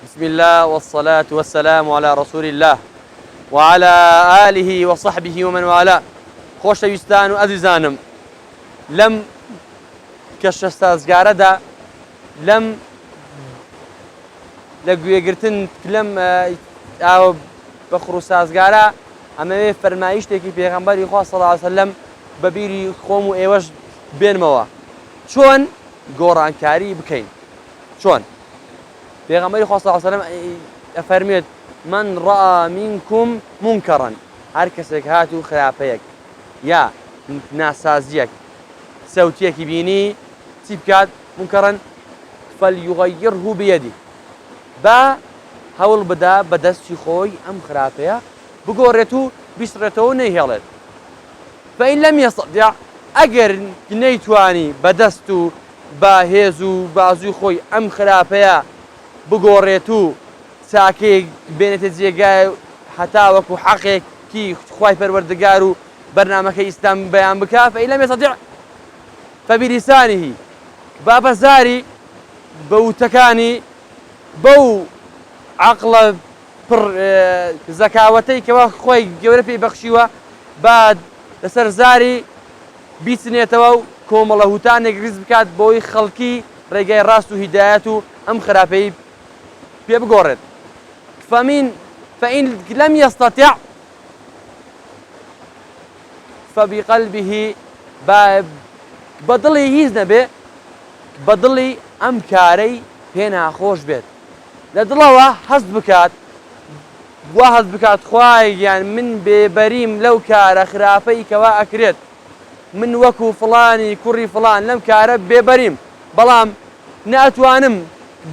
بسم اللە والصلاة والسلام علی رسول اللە وعلی آله وصحبه ومن والاه خۆشەویستان و ئەزیزانم لەم کەشە سازگارەدا لەم لە گوێگرتن لەم ئاوە بە خڕ و سازگارە ئەمەوێ فەرمایشتێکی پێغەمبەری خوا صلی الله علیه وسلم بە بیری خۆم و ئێوەش بێنمەوە چۆن گۆڕانکاری بکەین چۆن پێغەمبەری خوا صلی اللە علیه و سلم ئەفەرموێت من رأى منکم منکرا هەر کەسێک هات و خراپەیەک یا ناسازیەک چەوتیەکی بینی چی بکات منکرا فلیغیره بیده با هەوڵ بدا بە دەستی خۆی ئەم خراپەیە بگۆڕێت و بیسڕێتەوە و نەیهێڵێت فإن لم يستطع ئەگەر نەیتوانی بە دەست و بە هێز و بازووی خۆی ئەم خراپەیە بگۆڕێت و چاکەیەک بێنێتە جێگای هەتاوەکو حەقێکی خوای پەروەردگار و بەرنامەکەی ئیسلام بەیان بکا، فإن لم يستطع فبلسانه، با بە زاری، بە وتەکانی، بەو عەقڵە پڕ زەکاوەتەی کەوا خوای گەورە پێی بەخشیوە، با لەسەر زاری بیچنێتەوە و کۆمەڵە هوتانێک ڕیز بکات بۆی خەڵکی ڕێگای ڕاست و هیدایەت و ئەم خراپەی پێ بگۆڕێت فمن فإن لم يستطع فبقلبه با بە دڵی هیچ نەبێ بە دڵی ئەم کارەی پێ ناخۆش بێت لە دڵەوە هەست بکات وا هەست بکات خوایە گیان من بێبەریم لەو کارە خراپەی کەوا ئەکرێت من وەکو فڵانی کوڕی فڵان لەم کارە بێبەریم بەڵام نە ئەتوانم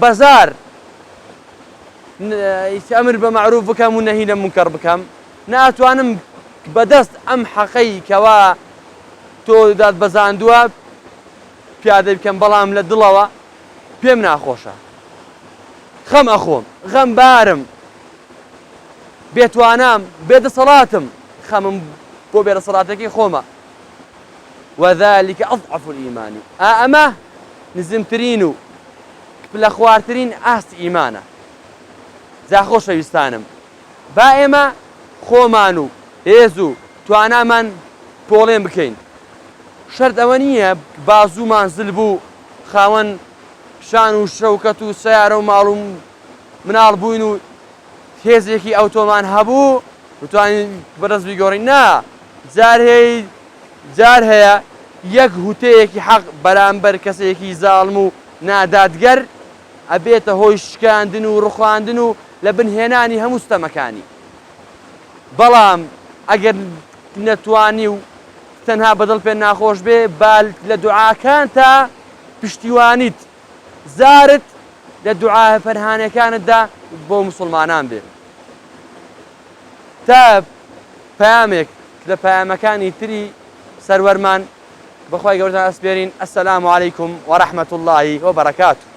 بەزار ئەمر بە مەعروف بکەم و نەهی لە مونکەڕ بکەم نە ئەتوانم بەدەست ئەم حەقەی کەوا تۆ دات بەزاندووە پیادەی بکەم بەڵام لە دڵەوە پێم ناخۆشە خەم ئەخۆم غەمبارم بێتوانام بێدەسەڵاتم خەمم بۆ بێدەسەڵاتەکەی خۆمە وذلك أضعف الإيمان ئا ئەمە نزمترین و پلە خوارترین ئاست ئیمانە جا خۆشەویستانم با ئێمە خۆمان و هێز و توانامان پۆڵێن بکەین شەرت ئەوە نییە بازوومان زل بوو خاوەن شان و شەوکەت و سەیارە و ماڵ و مناڵ بووین و هێزێکی ئەوتۆمان هەبوو بتوانین بەدەست بیگۆڕین نا جار هەیە جار هەیە یەک هوتەیەکی حەق بەرامبەر کەسێکی زاڵم و نادادگەر ئەبێتە هۆی شکاندن و ڕخواندن و لە بن هێنانی هەموو ستەمەکانی بەڵام ئەگەر نەتوانی و تەنها بەدڵ پێ ناخۆش بێ با لە دوعاکانتا پشتیوانیت زارت لە دوعا فەرهانەکانتدا بۆ موسڵمانان بێ تا پەیامێک لە پەیامەکانی تری سەروەرمان بەخوای گەورەتان ئەسپێرین السلام علیکم ورحمة اللە وبرکاته.